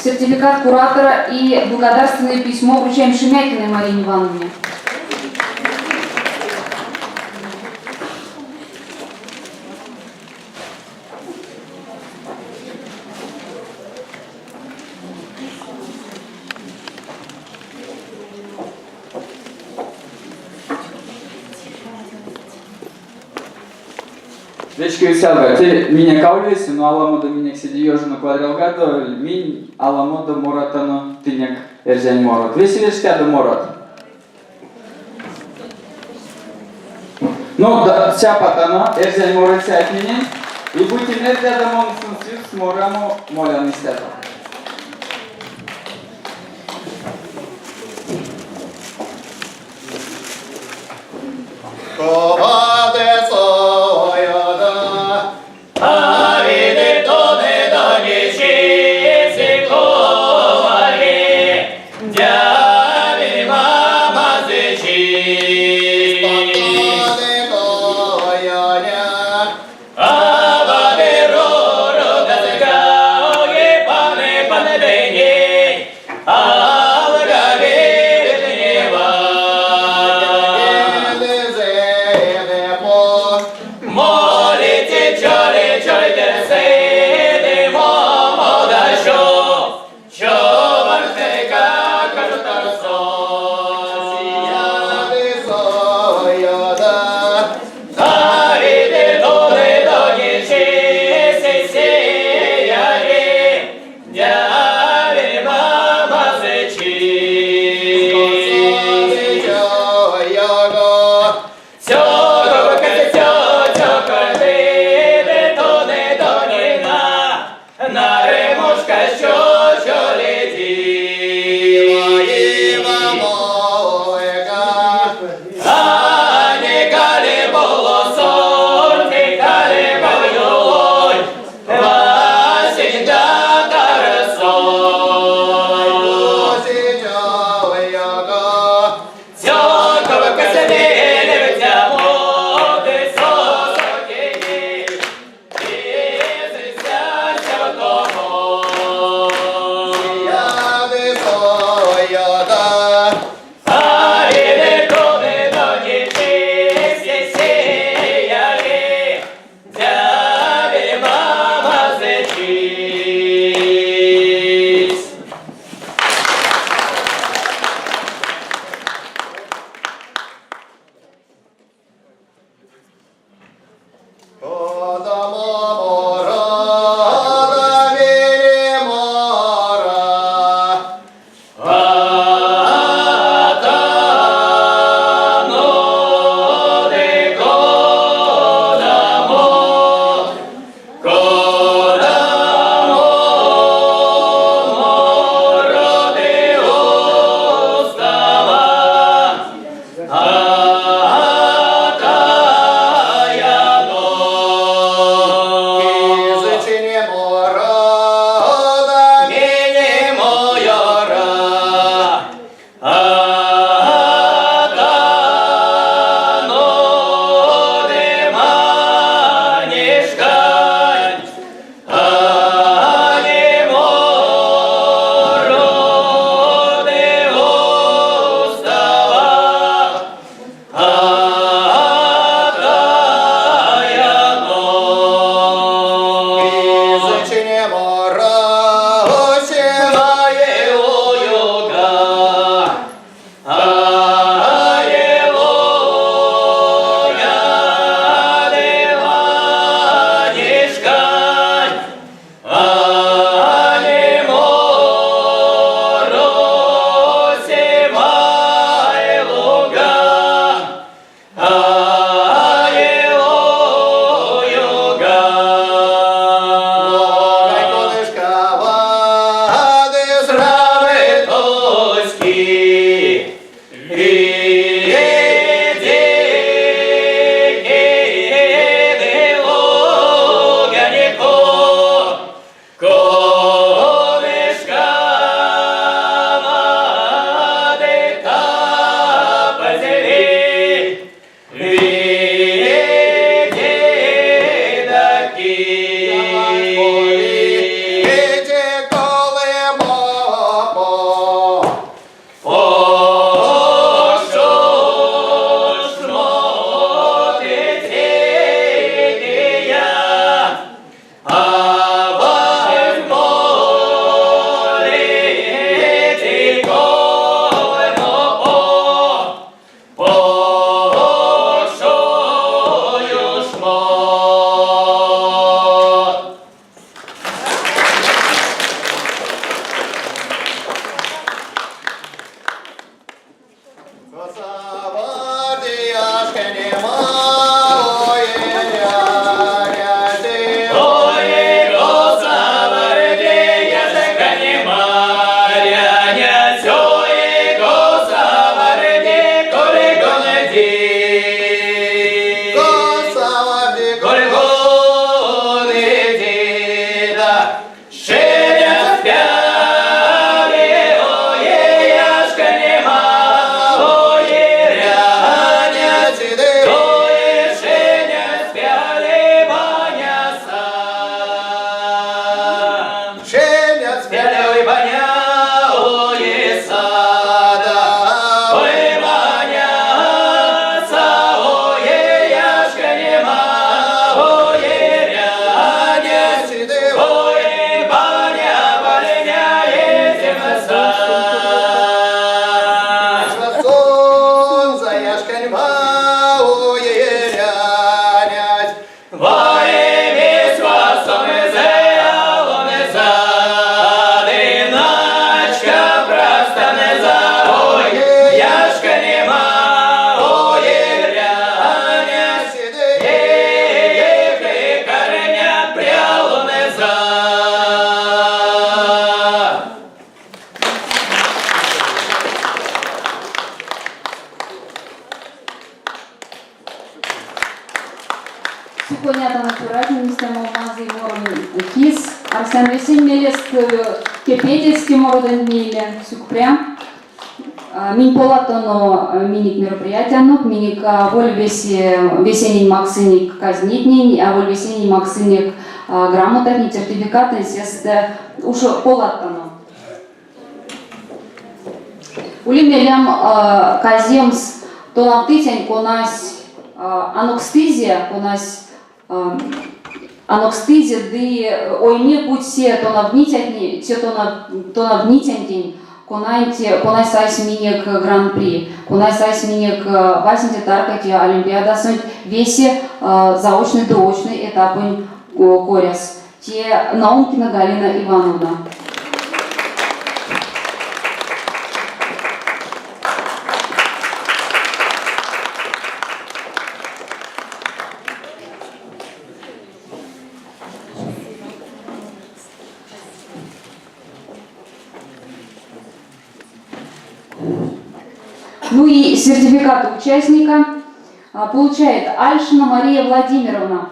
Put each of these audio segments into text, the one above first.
Сертификат куратора и благодарственное письмо вручаем Шемякиной Марине Ивановне. Вечкевикс ялгат, те минек аволь весе, но аламодо минек седе ёжонок вадрялгадо, минь аламодо моратано тынек эрзянь морот. Весе вечктядо морот? Ну, да, цяпатано эрзянь морыцятненень. И бути мердядо мон сынст морамо молян истято. Арсян весень мелест кепететсь те мородонть мейле. Сюкпря. Минь поладтано минек мероприятиянок, минек аволь весе весенень максынек казнетнень, аволь весенень максынек грамотатнень, сертификаттнэнь, сестэ уш поладтано. Ули мелем каземс тонавтыцянь, конась анокстызе, конась анокстызе ды ойме путсь се тонавтницятне, се тонавтницянтень, конанть, конась сайсь минек гран-при, конась сайсь минек васенце тарка те олимпиадасонть весе заочной ды очной этапонь коряс. Те Наумкина Галина Ивановна. Ну и сертификат участника получает Альшина Мария Владимировна,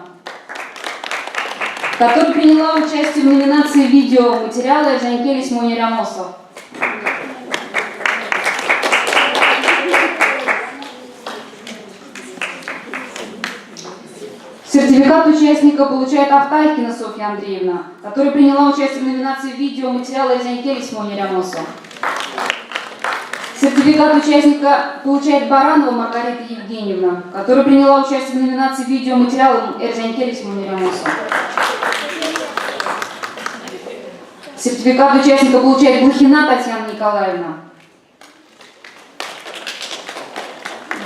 которая приняла участие в номинации «Видеоматериалы Эрзянь келесь монь эрямосо». Сертификат участника получает Автайкина Софья Андреевна, которая приняла участие в номинации «Видеоматериалы Эрзянь келесь монь эрямосо». Сертификат участника получает Баранова Маргарита Евгеньевна, которая приняла участие в номинации «Видеоматериалы Эрзянь келесь монь эрямосо». Сертификат участника получает Блохина Татьяна Николаевна.